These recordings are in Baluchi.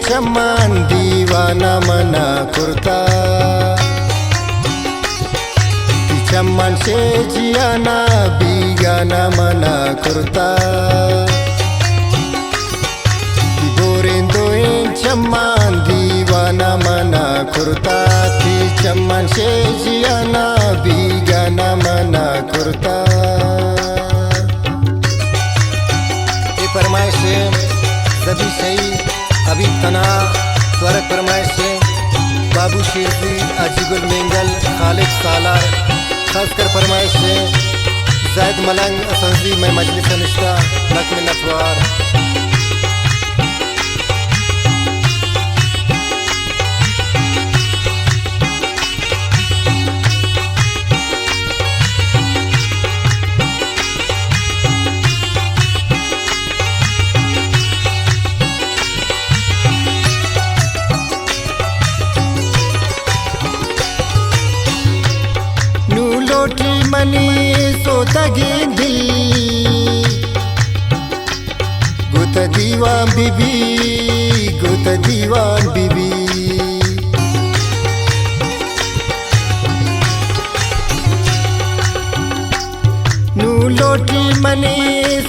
چمان دیوانہ منا کرتا، تی چمان شے جیانا بیگانہ منا کرتا۔ تی بوریں دوئیں چمان دیوانہ منا کرتا، تی چمان شے جیانا بیگانہ منا کرتا۔ اے پرمائش زبی شہی، حبیب تنا، تورک پرمائش، بابو شیرزی، حاجی گل مینگل، خالد سالار، خاص کر پرمائش زاہد ملنگ، اسنزی میں مجلس نشتہ، لک منتوار۔ نوں لوٹی منی سوتگیں دل، گوں تو دیوان بہ بی، گوں تو دیوان بہ بی۔ نوں لوٹی منی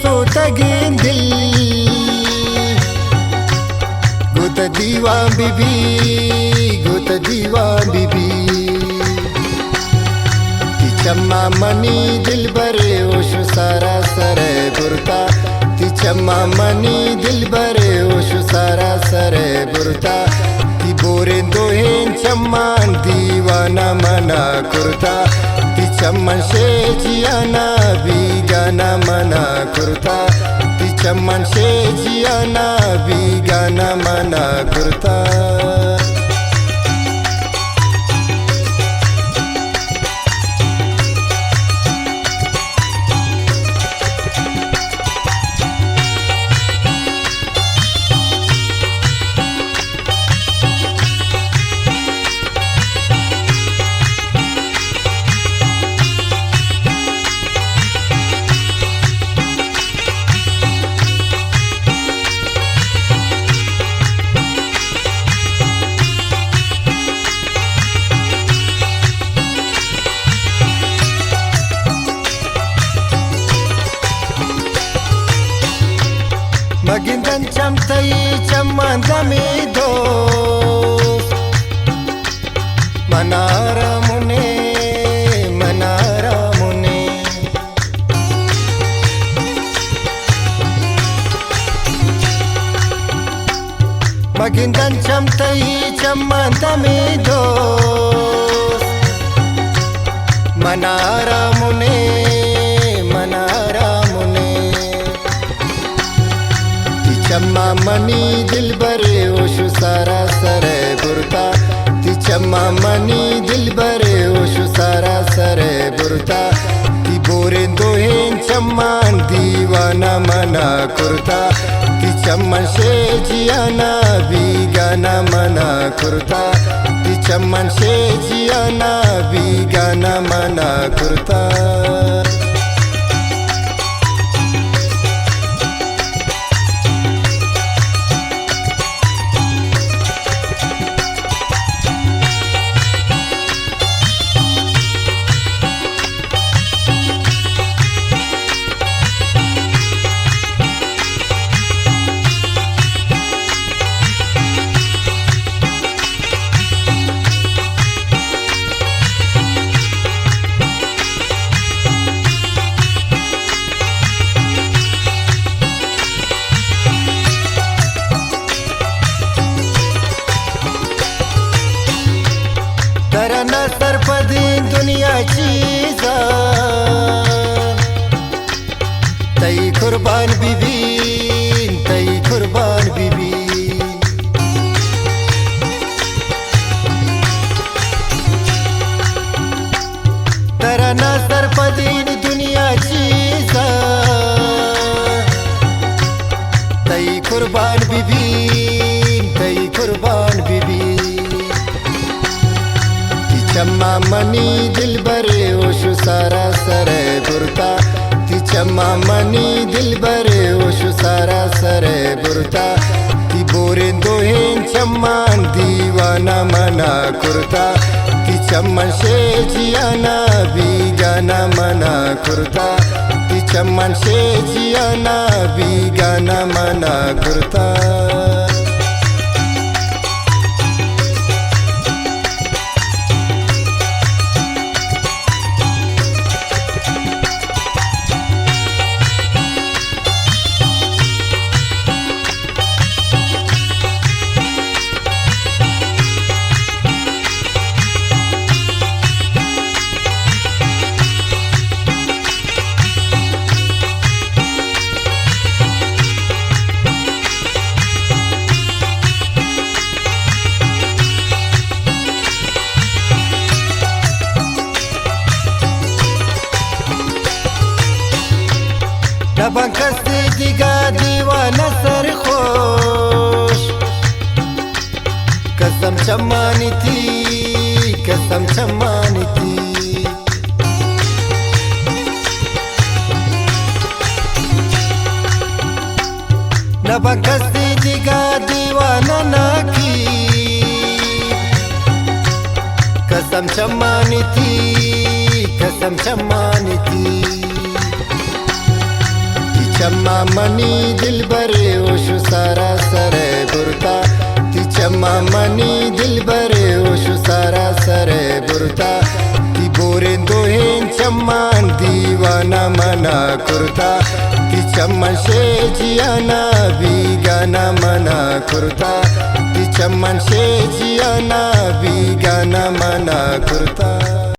سوتگیں دل، گوں تو دیوان بہ بی، گوں تو دیوان بہ بی۔ تی چماں منی دلبرے ہوش سارا سرے برتا، تی چماں منی دلبرے ہوش سارا سرے برتا۔ تی بوریں دوہیں چمان دیوانہ منا کرتا، تی چمن شے جیانا بیگانہ منا کرتا، تی چمن شے جیانا بیگانہ منا کرتا۔ مگندن چم تئی چماں دمے دوست، منارا منے، منارا منے۔ مگندن چم تئی چماں دمے دوست، منارا منے، منارا منے۔ تی چماں منی دلبرے ہوش سارا سرے برتا، تی چماں منی دلبرے ہوش سارا سرے برتا۔ تی بوریں دوہیں چمان دیوانہ منا کرتا، تی چمن شے جیانا بیگانہ منا کرتا، تی چمن شے جیانا بیگانہ منا کرتا۔ ترا نہ سرپدیں دنیا چیزا، تئی قربان بہ بین، تئی قربان بہ بین۔ ترا نہ سرپدیں دنیا چیزا، تئی قربان بہ بین، تئی قربان بہ بین۔ تی چماں منی دلبرے ہوش سارا سرے برتا، تی چماں منی دلبرے ہوش سارا سرے برتا۔ تی بوریں دوہیں کرتا، تی چمن شے جیانا بیگانا منا کرتا، تی چمن شے جیانا بیگانا منا کرتا۔ نباں کسے دگہ دیوانہ سرخوش، قسم چمانی تی، قسم چمانی تی۔ نباں کسے دگہ دیوانہ ناکی، قسم چمانی تی، قسم چمانی تی۔ تی چماں منی دلبرے ہوش سارا سرے برتا، تی چماں منی دلبرے ہوش سارا سرے برتا، تی بوریں دوہیں چمان دیوانہ منا کرتا، تی چمن شے جیانا بیگانا منا کرتا، تی چمن شے جیانا بیگانا منا کرتا۔